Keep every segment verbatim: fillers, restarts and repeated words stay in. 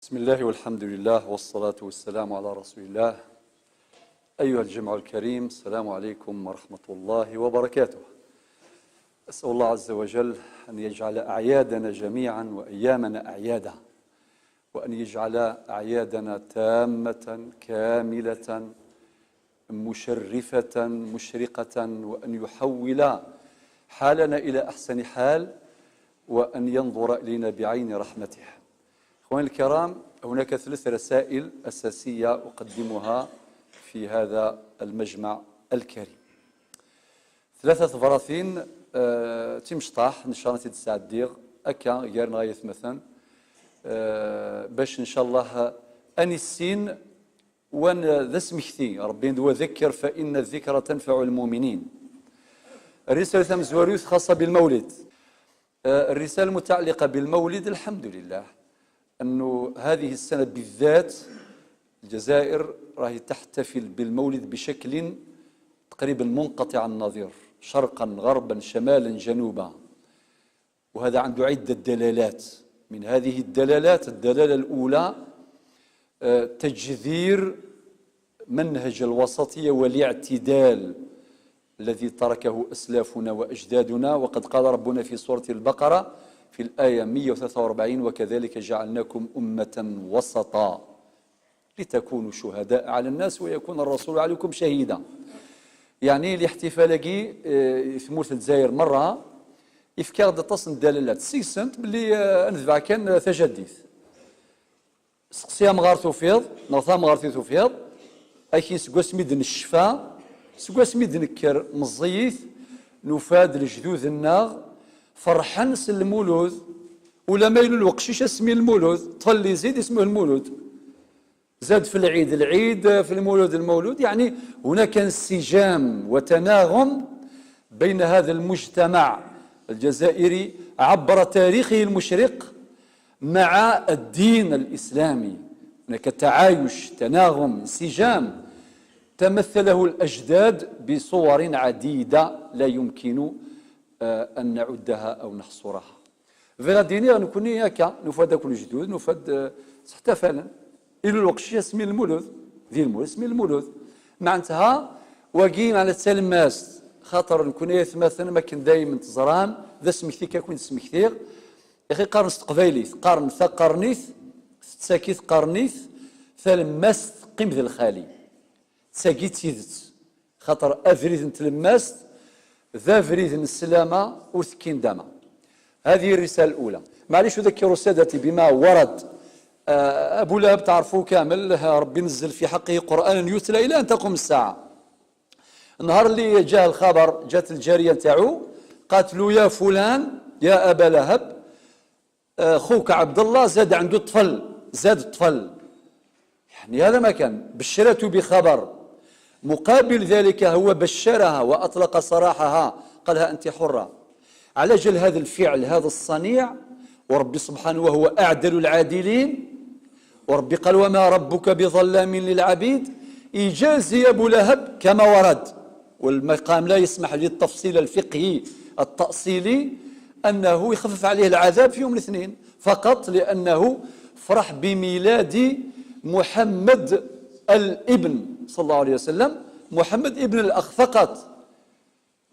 بسم الله والحمد لله والصلاة والسلام على رسول الله. أيها الجمع الكريم، السلام عليكم ورحمة الله وبركاته. أسأل الله عز وجل أن يجعل أعيادنا جميعا وأيامنا أعيادا، وأن يجعل أعيادنا تامة كاملة مشرفة مشرقة، وأن يحول حالنا إلى أحسن حال، وأن ينظر إلينا بعين رحمته. إخواني الكرام، هناك ثلاث رسائل أساسية أقدمها في هذا المجمع الكريم. Tlata tebratin, eh, d timecṭaḥ, ncallah ad t-id-sɛeddiɣ akka gar-nneɣ ay atmaten, eh, bac ncallah ad nissin wan d asmekti, Rebbi yenna-d: وذكر فإن الذكرى تنفع المؤمنين. الرسالة tamezwarut خاصة بالمولد. Eh, الرسالة المتعلقة بالمولد، الحمد لله أنه هذه السنة بالذات الجزائر راهي تحتفل بالمولد بشكل تقريبا منقطع النظير، شرقا غربا شمالا جنوبا. وهذا عنده عدة دلالات. من هذه الدلالات، الدلالة الأولى، آه، تجذير منهج الوسطية والاعتدال الذي تركه أسلافنا وأجدادنا، وقد قال ربنا في سورة البقرة في الآية مية وثلاثة وأربعين: وكذلك جعلناكم أمة وسطا لتكونوا شهداء على الناس ويكون الرسول عليكم شهيدا. يعني الاحتفال كي، آه، في مورث الجزائر مرة يفكر دطاس الدلالات سيسنت باللي، آه، ندفع كان تجديد. سقسي amɣar tufiḍ، neɣ tamɣart i tufiḍ, akin seg wasmi d-necfa, seg wasmi d-nekker meẓẓiyit, nufa-d lejdud-nneɣ ferḥen s lmulud, ulamma ilul weqcic asmi lmulud, ṭṭfel li zid ismuh lmulud. زاد في العيد العيد، في المولود المولود، يعني هناك انسجام وتناغم بين هذا المجتمع الجزائري عبر تاريخه المشرق مع الدين الإسلامي. هناك تعايش، تناغم، انسجام تمثله الأجداد بصور عديدة لا يمكن، آه، أن نعدها أو نحصرها. Bɣiɣ ad d-iniɣ, nekkni akka, nufa-d akk lejdud, nufa-d, eh, seḥtafalen. Ilul weqcic asmi lmulud, di lmulud asmi lmulud. Meɛnetha, wagi, meɛna d talemmast, xaṭer nekkni ay atmaten, am akken daymen teẓram, d asmekti kan i ken-d-smektiɣ. Ixi qqaren s teqbaylit, qqaren taqernit, tettaki tqernit, talemmast teqqim d lxali. D tagi d tidet. Xaṭer abrid n tlemmast d abrid n sslama ur tekkin dama. هذه الرسالة الأولى. معليش أذكر سادتي بما ورد. آه، أبو لهب تعرفوه كامل، آه، ربي نزل في حقه قرآنا يتلى إلى أن تقوم الساعة. نهار اللي جاه الخبر، جات الجارية نتاعو، قالت له: يا فلان، يا أبا لهب، آه، خوك عبد الله زاد عنده طفل، زاد الطفل. يعني هذا ما كان، بشرته بخبر، مقابل ذلك هو بشرها وأطلق سراحها، قالها: أنت حرة. على جال هذا الفعل، هذا الصنيع، وربي سبحانه وهو أعدل العادلين، وربي قال: وما ربك بظلام للعبيد، يجازي أبو لهب كما ورد. والمقام لا يسمح للتفصيل الفقهي التأصيلي أنه يخفف عليه العذاب في يوم الاثنين، فقط لأنه فرح بميلاد محمد الابن صلى الله عليه وسلم، محمد ابن الأخ فقط.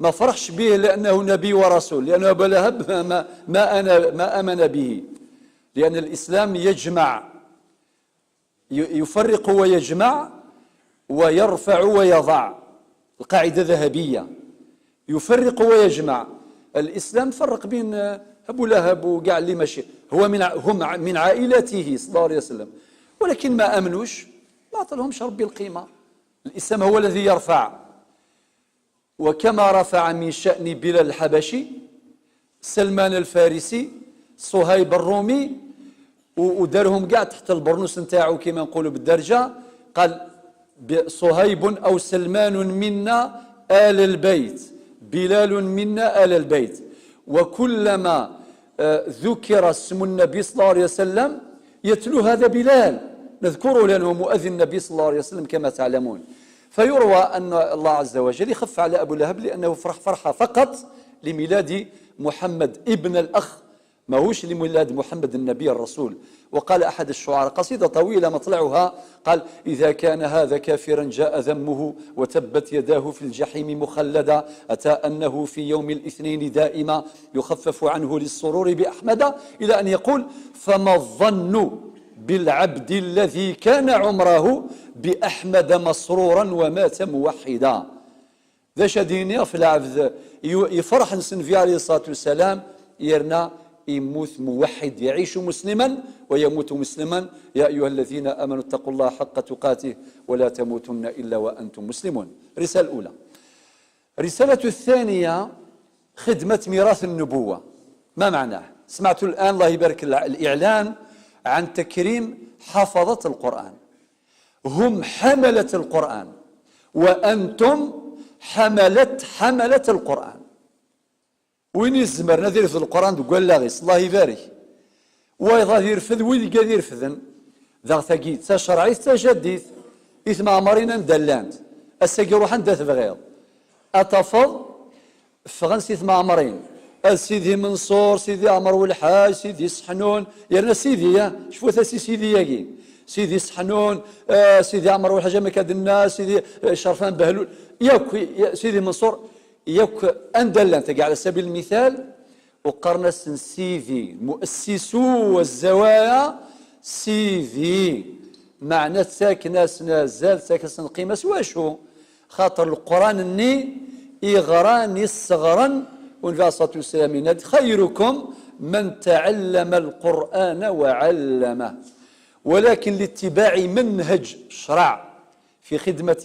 ما فرحش به لأنه نبي ورسول، لأنه أبا لهب ما، ما، ما أنا، ما آمن به، لأن الإسلام يجمع، ي-، يفرق ويجمع، ويرفع ويضع، القاعدة ذهبية، يفرق ويجمع. الإسلام فرق بين، آه، أبو لهب وكاع اللي ماشي، هو من ع-، هم ع-، من عائلته صلى الله عليه وسلم، ولكن ما آمنوش، ما عطالهمش ربي القيمة. الإسلام هو الذي يرفع، وكما رفع من شأن بلال الحبشي، سلمان الفارسي، صهيب الرومي، و-، ودارهم كاع تحت البرنوس نتاعو كما نقولوا بالدرجة. قال: ب-، صهيب أو سلمان منا آل البيت، بلال منا آل البيت. وكلما، آه، ذكر اسم النبي صلى الله عليه وسلم يتلو هذا بلال، نذكره لأنه مؤذن النبي صلى الله عليه وسلم كما تعلمون. فيروى أن الله عز وجل يخف على أبو لهب لأنه فرح فرحة فقط لميلاد محمد ابن الأخ ماهوش لميلاد محمد النبي الرسول. وقال أحد الشعراء قصيدة طويلة مطلعها، قال: "إذا كان هذا كافرا جاء ذمه، وتبت يداه في الجحيم مخلدا، أتى أنه في يوم الاثنين دائما يخفف عنه للسرور بأحمد"، إلى أن يقول: "فما الظن بالعبد الذي كان عمره بأحمد مسرورا ومات موحدا". D acu ad d-iniɣ f lɛebd yu-, yefreḥen s Nnbi alayhi ṣṣalatu wassalam, yerna yemmut muwaḥḥid, يعيش مسلما ويموت مسلما. يا أيها الذين آمنوا اتقوا الله حق تقاته ولا تموتن إلا وأنتم مسلمون. الرسالة الأولى. الرسالة الثانية: خدمة ميراث النبوة. ما معناه؟ سمعت الآن، الله يبارك، الع-، الإعلان عن تكريم حفظة القرآن. هم حملة القرآن، وأنتم حملة، حملة القرآن. Win izemren ad irfed Lqur'an deg wallaɣ-is, Allah ibarek. Wayeḍ ad irfed, wid i ad irfden. Daɣ tagi d tacerɛit, d tajadit. I tmeɛmarin anda llant? Ass-agi ruḥ anda tebɣiḍ. Ad tafeḍ ffɣen si tmeɛmarin. Ad Sidi Menṣur, Sidi Ɛmer Welḥaǧ, Sidi Seḥnun, yerna Sidi, ah, cfut-as i Sidi-agi. Sidi Seḥnun, ah, Sidi Ɛmer Welḥaǧ, am akka d-nenna, Sidi, ah, Cerfan Behlul, yakk, ya-, Sidi Menṣur, yakk anda llan, tagi, ɛla sabil lmital, uqqaren-asen Sidi, muassisu zzawaya, Sidi. Meɛna ttaken-asen azal, ttaken-asen lqima s wacu? Xaṭer Leqran-nni iɣran isseɣren, u Nnbi alayhi ṣṣalatu wassalam yenna-d: "خيركم من تعلم القرآن وعلمه". ولكن لاتباع منهج الشرع في خدمة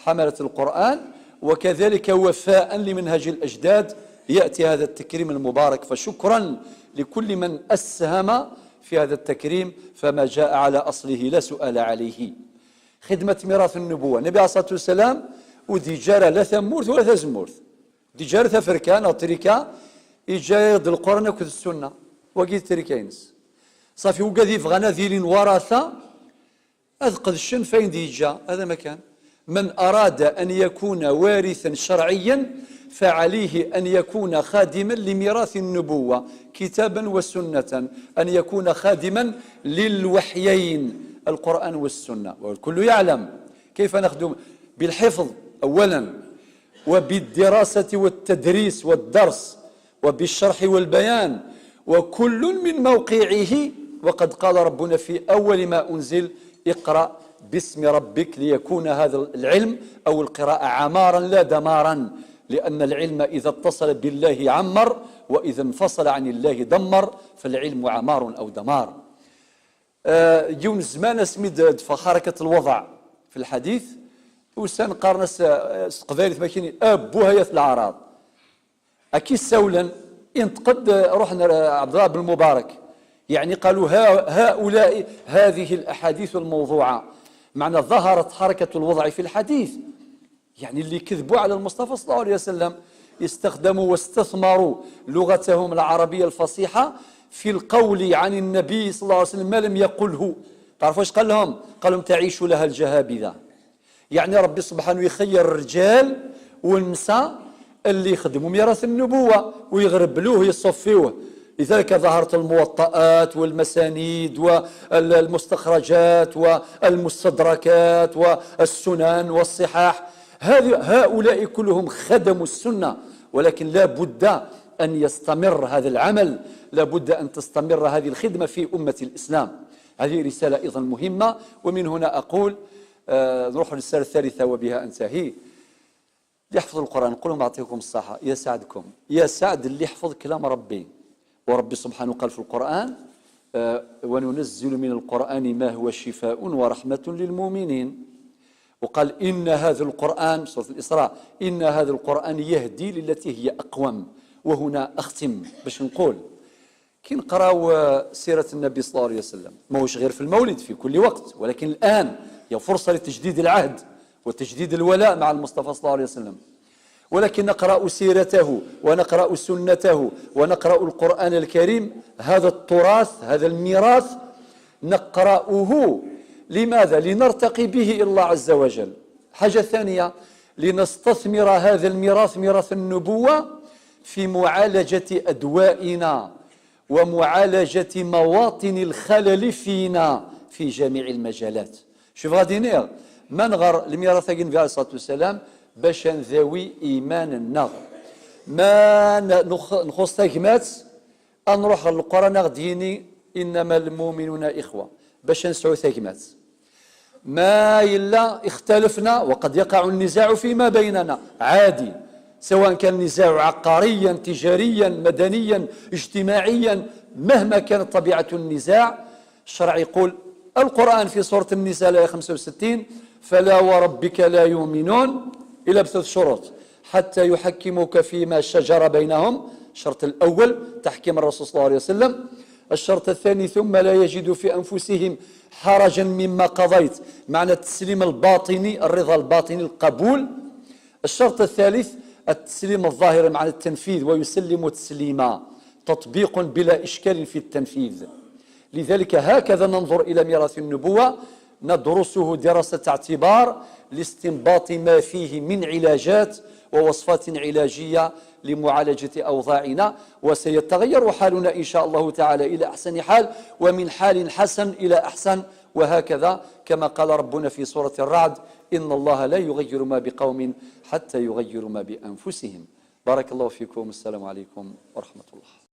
حملة القرآن، وكذلك وفاء لمنهج الأجداد يأتي هذا التكريم المبارك، فشكرا لكل من أسهم في هذا التكريم، فما جاء على أصله لا سؤال عليه. خدمة ميراث النبوة، النبي عليه الصلاة والسلام ur d-yeǧǧa ara la tamurt wala tazemmurt. Ur d-yeǧǧa ara taferka neɣ trika, yeǧǧa-yaɣ-d Lquran akked Ssunna. Wagi d trika-ines. Ṣafi, wigad yebɣan ad ilin warata, ad qedcen f ayen d-yeǧǧa, hada ma kan. من أراد أن يكون وارثا شرعيا فعليه أن يكون خادما لميراث النبوة كتابا وسنة، أن يكون خادما للوحيين القرآن والسنة. والكل يعلم كيف نخدم بالحفظ أولا، وبالدراسة والتدريس والدرس، وبالشرح والبيان، وكل من موقعه. وقد قال ربنا في أول ما أنزل: "اقرأ باسم ربك"، ليكون هذا العلم أو القراءة عمارا لا دمارا، لأن العلم إذا اتصل بالله عمر، وإذا انفصل عن الله دمر، فالعلم عمار أو دمار. آه، yiwen zzman asmi d-, d-teffeɣ حركة الوضع في الحديث، usan qqaren-as, ah, s teqbaylit makin, "Abbuh ay at leɛraḍ." Akka i ssawlen, inṭeq-d, ah, ruḥen ar, ah, Ɛebdullah ben Mubarak. يعني قالوا: "ها-، هؤلاء، هذه الأحاديث الموضوعة". معنى ظهرت حركة الوضع في الحديث. يعني اللي كذبوا على المصطفى صلى الله عليه وسلم، استخدموا واستثمروا لغتهم العربية الفصيحة في القول عن النبي صلى الله عليه وسلم ما لم يقله. تعرفوا ايش قال لهم؟ قال لهم: "تعيش لها الجهابذة". يعني ربي سبحانه يخير الرجال والنساء اللي يخدموا ميراث النبوة ويغربلوه، يصفيوه. لذلك ظهرت الموطئات والمسانيد والمستخرجات والمستدركات والسنن والصحاح. هذه، هؤلاء كلهم خدموا السنة، ولكن لا بد أن يستمر هذا العمل، لا بد أن تستمر هذه الخدمة في أمة الإسلام. هذه رسالة أيضا مهمة، ومن هنا أقول، آه، نروح للرسالة الثالثة وبها أنتهي. اللي يحفظ القرآن، نقول لهم: "يعطيكم الصحة، يا سعدكم، يا سعد اللي يحفظ كلام ربي". وربي سبحانه قال في القرآن، آه، "وننزل من القرآن ما هو شفاء ورحمة للمؤمنين". وقال: "إن هذا القرآن"، سورة الإسراء، "إن هذا القرآن يهدي للتي هي أقوم". وهنا أختم باش نقول، كي نقراو، آه، سيرة النبي صلى الله عليه وسلم، ماهوش غير في المولد، في كل وقت، ولكن الآن هي فرصة لتجديد العهد وتجديد الولاء مع المصطفى صلى الله عليه وسلم. ولكن نقرأ سيرته ونقرأ سنته ونقرأ القرآن الكريم، هذا التراث، هذا الميراث نقرأه. لماذا؟ لنرتقي به إلى الله عز وجل. حاجة ثانية، لنستثمر هذا الميراث، ميراث النبوة، في معالجة أدوائنا ومعالجة مواطن الخلل فينا في جميع المجالات. شوف غادي نير، ما نغر لميراث أجن عليه الصلاة والسلام باش نذوي إيمان النغ. ما ن- نخ- نخص تاجمات، أنروح القرآن غديني: إنما المؤمنون إخوة، باش نسعو تاجمات. ما إلا اختلفنا، وقد يقع النزاع فيما بيننا عادي، سواء كان نزاع عقاريا، تجاريا، مدنيا، اجتماعيا، مهما كانت طبيعة النزاع، الشرع يقول، القرآن في سورة النساء الآية خمسة وستين: فلا وربك لا يؤمنون إلا بثلاث شروط: حتى يحكموك فيما شجر بينهم، الشرط الأول تحكيم الرسول صلى الله عليه وسلم، الشرط الثاني: ثم لا يجدوا في أنفسهم حرجا مما قضيت، معنى التسليم الباطني، الرضا الباطني، القبول. الشرط الثالث التسليم الظاهري، معنى التنفيذ: ويسلم تسليما، تطبيق بلا إشكال في التنفيذ. لذلك هكذا ننظر إلى ميراث النبوة، ندرسه دراسة اعتبار لاستنباط ما فيه من علاجات ووصفات علاجية لمعالجة أوضاعنا، وسيتغير حالنا إن شاء الله تعالى إلى أحسن حال، ومن حال حسن إلى أحسن، وهكذا كما قال ربنا في سورة الرعد: إن الله لا يغير ما بقوم حتى يغيروا ما بأنفسهم. بارك الله فيكم، السلام عليكم ورحمة الله.